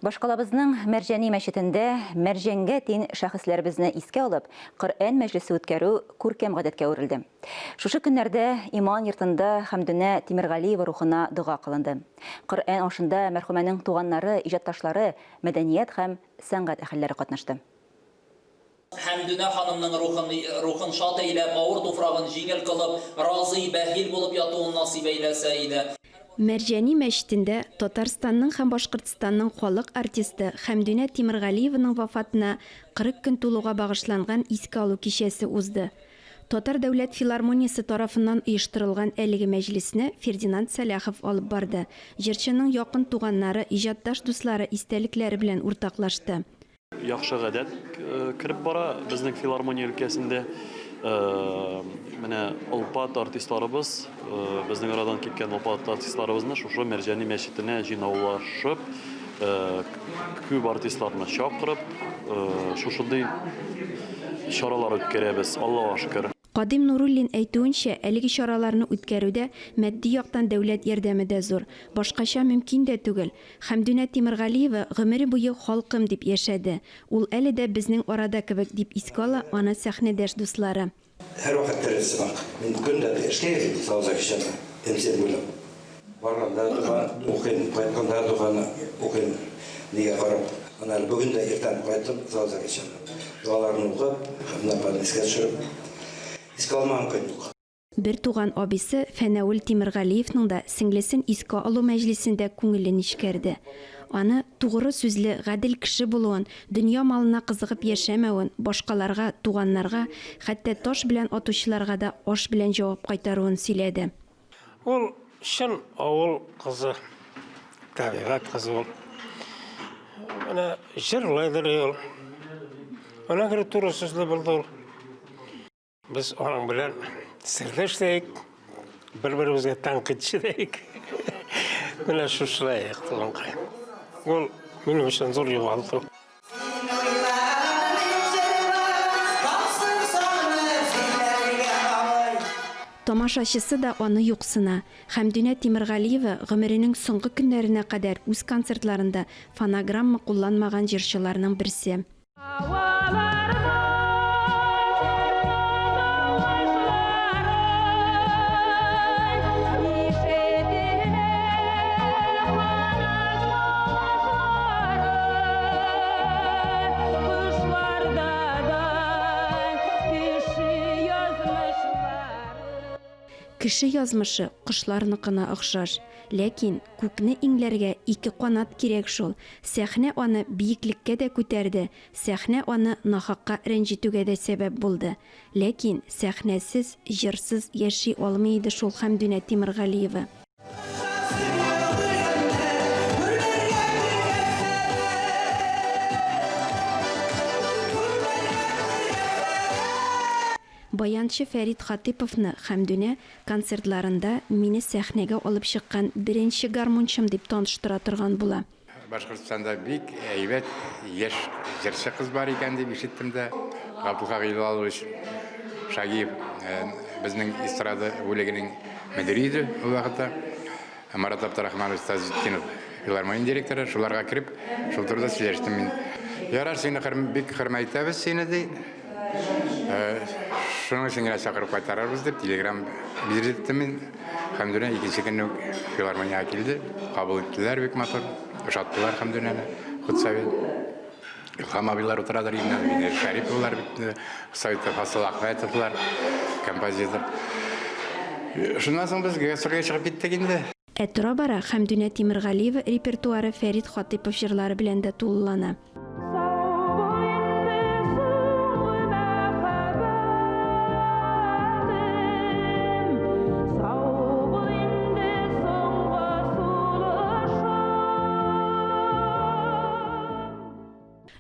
Башкалабызның Мәрҗани мәчетендә мәрҗәнгә тин шәхесләребезне искә алып, Коръән мәҗлесе үткәрү күркәм гадәткә әверелде. Шушы көннәрдә иман йортында Хәмдүнә Тимергалиева рухына дога кылынды. Коръән ашында мәрхүмәнең туганнары, иҗатташлары, мәдәният һәм сәнгать әһелләре катнашты. Хәмдүнә ханымның рухын рухын шат әйләп, авыр туфрагын җиңел кылып, разый, бәхил булып ятуын насыйп әйләсә иде. Мәрҗани мәчетендә Татарстанның һәм Башкортстанның халык артисты Хәмдүнә Тимергалиеваның вафатына 40 көн тулуга багышланган искә алу кичәсе узды. Татар дәүләт филармониясе тарафыннан оештырылган әлеге мәҗлесне Фердинанд Сәлахов алып барды. Җырчының якын туганнары, иҗатташ дуслары истәлекләре белән уртаклашты. Яхшы гадәт кереп бара безнең филармония өлкәсендә. Менә олпат артистларыбыз, безнең арадан киткән олпат артистларыбызны шушы Мәрҗани мәчетенә җыйнаулашып, күп артистларны чакырып, шушындый чаралар үткәрәбез, Аллага шөкер. Кадыйм Нуруллин әйтүенчә, әлеге чараларны үткәрүдә матди яктан дәүләт ярдәме дә зур. Башкача мөмкин дә түгел. Хәмдүнә Тимергалиева гомере буе халкым дип яшәде. Ул әле дә безнең арада кебек, дип искә ала аны сәхнәдәш дуслары. Һәрвакыт тере сымак. Мин көн дә эшкә йөрим, Салават Закичанга, МЦ буйлап. Барганда дога укыйм, кайтканда доганы укыйм, нигә карап. Ана әле бүген дә иртән кайттым Салават Закичаннан. Догаларын укып, Хәмдүнә апаны искә төшереп, искә алмаган көн юк. Бертуган абыйсы Фәнәвел Тимергалиевның да сеңлесен искә алу мәҗлесендә күңеле нечкәрде. Аны тугры сүзле, гадел кеше булуын, дөнья малына кызыгып яшәмәвен, башкаларга, туганнарга, хәтта таш белән атучыларга да аш белән җавап кайтаруын сөйләде. Ул чын авыл кызы, табигать кызы ул. Менә җырлыйдыр ул. Ана күрә туры сүзле булды ул. Без аның белән сердәш тә идек, бер-беребезгә тәнкыйтьче дә идек. Менә шушылай туганкай. Ул минем өчен зур югалту. Тамашачысы да аны юксына. Хәмдүнә Тимергалиева гомеренең соңгы көннәренә кадәр үз концертларында фонограмма кулланмаган җырчыларның берсе. Кеше язмышы кошларныкына охшаш. Ләкин күкне иңләргә ике канат кирәк шул. Сәхнә аны биеклеккә дә күтәрде, сәхнә аны нахакка рәнҗетүгә дә сәбәп булды. Ләкин сәхнәсез, җырсыз яши алмый иде шул Хәмдүнә Тимергалиева. Баянчы Фәрит Хатыйповны Хәмдүнә концертларында мине сәхнәгә алып чыккан беренче гармунчым дип таныштыра торган була. Башкортстанда бик әйбәт яшь җырчы кыз бар икән дип ишеттем дә, Габдулхак Илалович Шагиев безнең эстрада бүлегенең мөдире иде ул вакытта. Марат Абдрахманович Тазетдинов филармония директоры, шуларга кереп, шул турыда сөйләштем мин. Ярар, сине бик хөрмәт итәбез сине, ди. Шуның өчен генә чакырып кайтарырбыз дип телеграм бирдем мин. Хәмдүнә икенче көнне үк филармониягә килде. Кабул иттеләр бик матур. Ошаттылар Хәмдүнәне. Худсовет. Илһам абыйлар утырадыр инде, Венер Шәриповлар бит, Советта Фасыл Әхмәтовлар, композитор. Шуннан соң без гастрольгә чыгып киттек инде. Ә тора-бара Хәмдүнә Тимергалиева репертуары Фәрит Хатыйпов җырлары белән дә тулылана.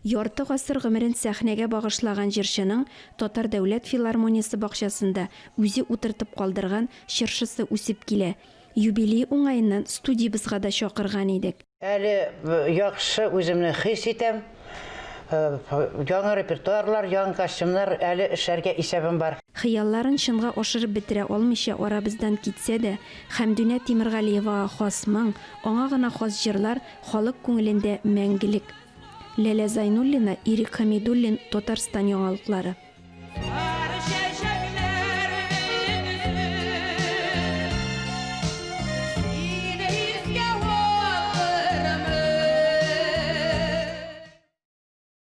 Ярты гасыр гомерен сәхнәгә багышлаган җырчының Татар дәүләт филармониясе бакчасында үзе утыртып калдырган чыршысы үсеп килә. Юбилее уңаеннан студиябезгә дә чакырган идек. Әле яхшы үземне хис итәм. Яңа репертуарлар, яңа костюмнар әле эшләргә исәбем бар. Хыялларын чынга ашырып бетерә алмыйча арабыздан китсә дә, Хәмдүнә Тимергалиевага хас моң, аңа гына хас җырлар халык күңелендә мәңгелек. Ләлә Зайнуллина, Ирек Хәмидуллин, Татарстан яңалыклары.